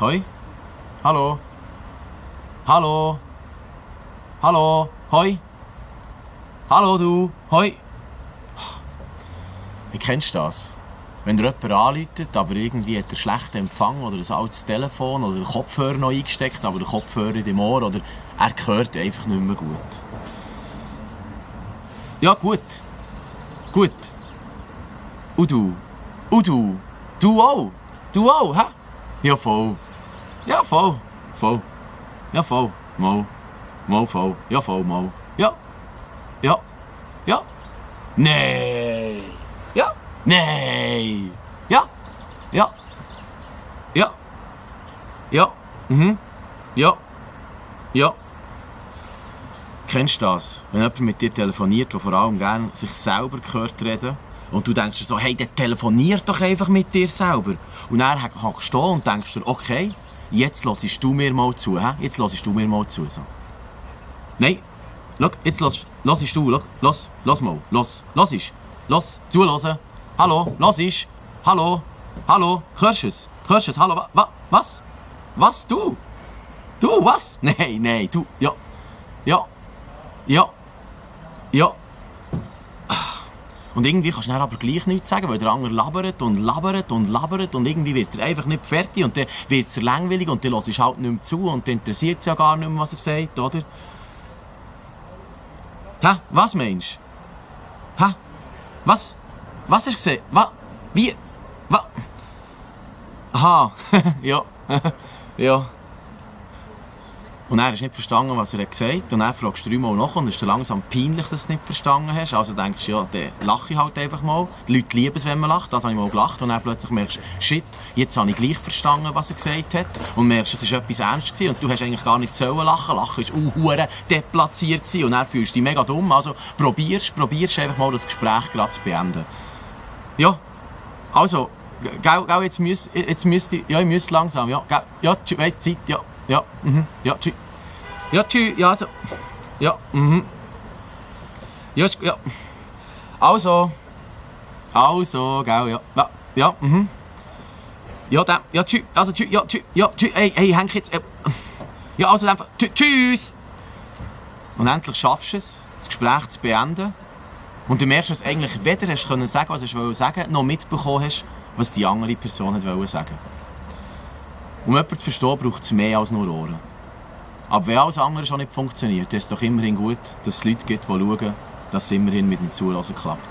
hoi, hallo, hallo, hallo, hoi, hallo du, hoi. Wie kennst du das? Wenn dir jemand anruft, aber irgendwie hat er schlechten Empfang oder ein altes Telefon oder den Kopfhörer noch eingesteckt, aber der Kopfhörer in dem Ohr oder er hört einfach nicht mehr gut. Ja, gut. Gut. Und du? Und du? Du auch? Du auch, hä? Ja, voll. Ja, voll. Voll. Ja, voll. Mal. Mal voll. Ja, voll, mal. Ja. Ja. Ja. Nee. Ja. Nee. Ja. Ja. Ja. Ja. Mhm. Ja. Ja. Kennst du das? Wenn jemand mit dir telefoniert, der vor allem gerne sich selber hört reden und du denkst dir so, hey, der telefoniert doch einfach mit dir selber. Und dann hockst du da und denkst dir, okay, jetzt hörst du mir mal zu. He? Jetzt hörst du mir mal zu. So. Nein, schau, jetzt hörst du, los mal, los, zuhören. Hallo, hallo, hallo, hörst du es? Hallo, was? Was, du? Du, was? Nein, du, ja, ja. Ja. Ja. Und irgendwie kannst du dann aber gleich nichts sagen, weil der andere labert und labert und labert und irgendwie wird er einfach nicht fertig und dann wird es langweilig und dann hörst du halt nicht mehr zu und dann interessiert es ja gar nicht mehr, was er sagt, oder? Hä? Was meinst du? Hä? Was? Was hast du gesehen? Was? Wie? Was? Aha. Ja. Ja. Und er hast nicht verstanden, was er gesagt hat. Und dann fragst du 3 Mal nach und es ist dir langsam peinlich, dass du es nicht verstanden hast. Also denkst du, ja, dann lache ich halt einfach mal. Die Leute lieben es, wenn man lacht. Das habe ich mal gelacht. Und dann plötzlich merkst du, shit, jetzt habe ich gleich verstanden, was er gesagt hat. Und merkst, es war etwas ernst gewesen. Und du hast eigentlich gar nicht sollen lachen. Lachen war hure deplatziert gewesen. Und dann fühlst du dich mega dumm. Also probierst einfach mal das Gespräch gerade zu beenden. Ja, also, jetzt müsste ich, ja, ich müsste langsam, ja, ja, weißt Zeit, ja. Ja, ja, tschüss. Ja, tschüss, ja, also. Ja, Ja, ja. Also, gell, ja. Ja, ja, Ja, dann, ja, tschüss, also, tschüss, ja, tschüss, hey, häng jetzt, ja, also, dann, tschüss. Und endlich schaffst du es, das Gespräch zu beenden. Und du merkst, dass du eigentlich weder hast können sagen, was du sagen wolltest, noch mitbekommen hast, was die andere Person wollte sagen. Um jemanden zu verstehen, braucht es mehr als nur Ohren. Aber wenn alles andere schon nicht funktioniert, ist es doch immerhin gut, dass es Leute gibt, die schauen, dass es immerhin mit dem Zuhören klappt.